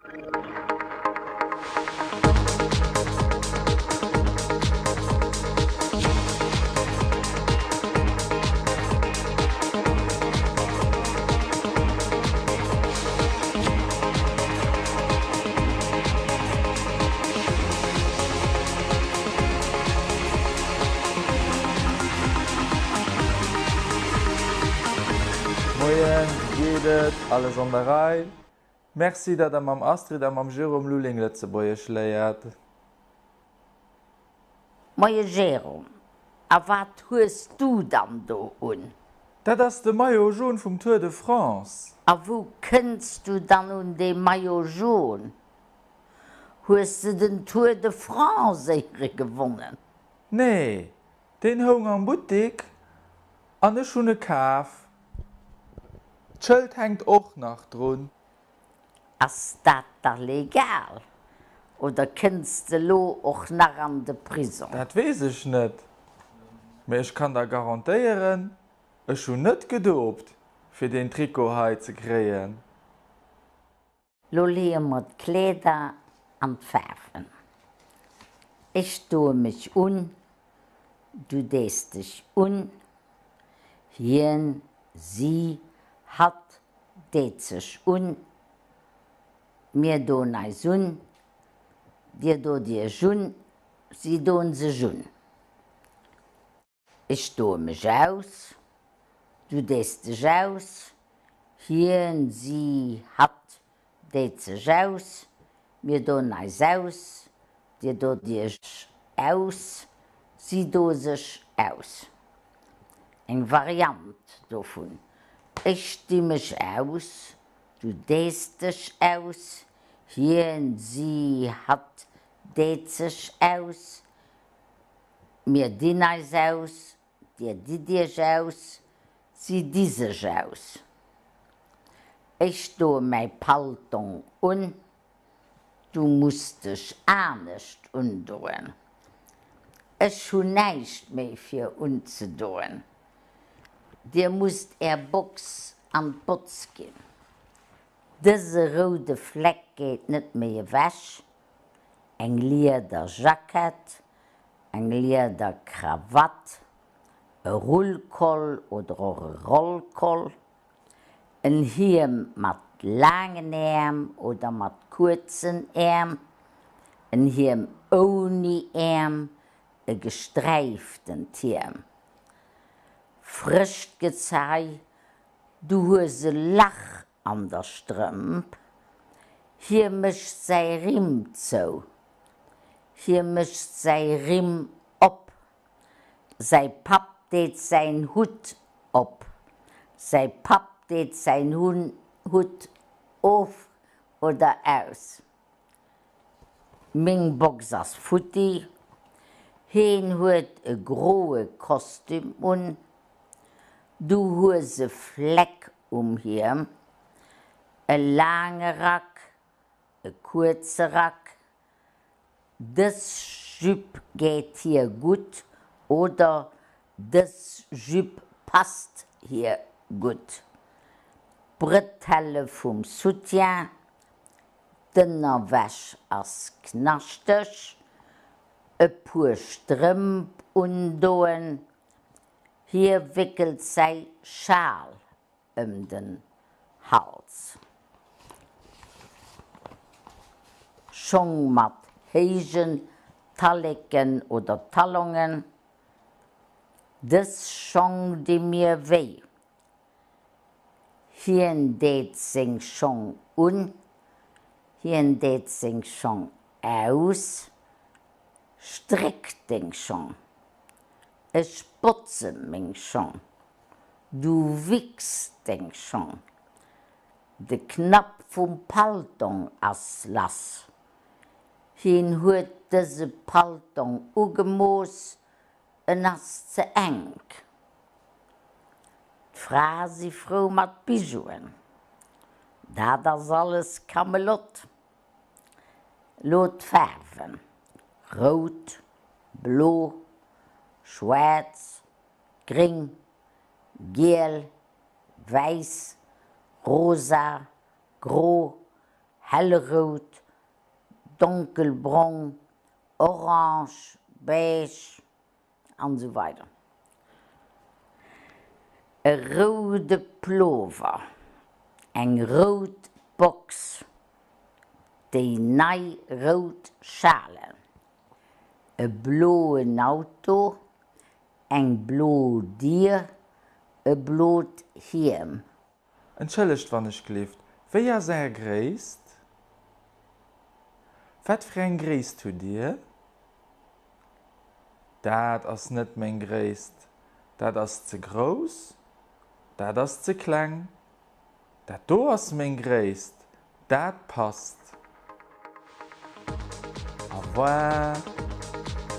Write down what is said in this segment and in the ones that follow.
Moien, wéi geet et? Alles an der Rei? Merci dat der mam Astrid a mam Jérôme Lulling Lëtzebuergesch léiert. Moie Jérôme, a wat hues du dann do un? Dat ass de Maillot jaune vum Tour de France. A wou kënns du dann un dee Maillot jaune? Hues de den Tour de France éiere gewonnen? Nee, deen houng am Buttik an ech hunn e kaf. D'Schëld hänkt och nach drun. Ass dat da legal oder kënns de lo och nach an de Prisong? Dat weess ech net, mee ech kann der garantéieren, ech hunn net gedopt fir deen Trikot hei ze kréien. Lo leeë mer d'Kleeder an d'Faarwen. Ech doe mech un, du dees dech un, hien, si, hatt deet sech un, mir doen eis un, dir dot iech un, si doen sech un. Ech doe mech aus, du dees dech aus, hien, si, hatt deet sech aus, mir doen eis aus, dir dot iech aus, si doe sech aus. Eng Variant dovun, Ech di mech aus, du dees dech aus, hien, si, hatt deet sech aus, Mir dinn eis aus, dir ditt iech aus, si di sech aus. Ech doe mäi Paltong un, du muss dech anescht undoen. Ech hunn näischt méi fir unzedoen. Dir musst är Box an d'Botz ginn. Dëse roude Fleck geet net méi ewech. Eng lieder Jackett, eng lieder Krawatt, e Rullkoll oder och e Rollkoll, en Hiem mat laangen Äerm oder mat kuerzen Äerm, en Hiem ouni Äerm, e gesträiftent Hiem. Frëscht Gezei, du hues e Lach An der Strëmp. Hie mécht säi Rimm zou. Hie mécht säi Rimm op. Säi Papp deet säin Hutt op. Säi Papp deet säin Hutt of oder aus. Meng Box ass futti. Heen huet e groe Kostüm un. Du hues e Fleck um Hiem. E laange Rack, e kuerze Rack. Dës Jupe geet hir gutt oder dës Jupe passt hir gutt. D'Bretelle vum Soutien D'Ënnerwäsch ass knaschteg. E puer Strëmp undoen. Hie wéckelt säi Schal ëm den Hals. Schong mat héijen Talleken oder Talongen. Dës Schong di mir wéi. Hien deet seng Schong un. Hien deet seng Schong aus. Stréck deng Schong. Ech botze meng Schong. Du wicks deng Schong. De Knapp vum Paltong ass lass. Hien huet dëse Paltong ugemooss, En ass ze enk. D'Frae si frou mat Bijouen. Dat ass alles Kamelot. Lo d'Faarwen, rout, blo, schwaarz, gréng, giel, wäiss, rosa, gro. Hellrout, donkelbrong, orange, beige an esou weider. E roude Plover, eng rout Box, déi nei rout Schalen, e bloen Auto, eng blo Dier, e blot Hiem. Entschëllegt wann ech glift, wéi ass Är Gréisst? Wat fir eng Gréisst hutt Dir? Dat ass net meng Gréisst. Dat ass ze grouss. Dat ass ze kleng. Dat do ass meng Gréisst. Dat passt. Au revoir,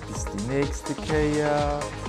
bis déi nächste Kéier.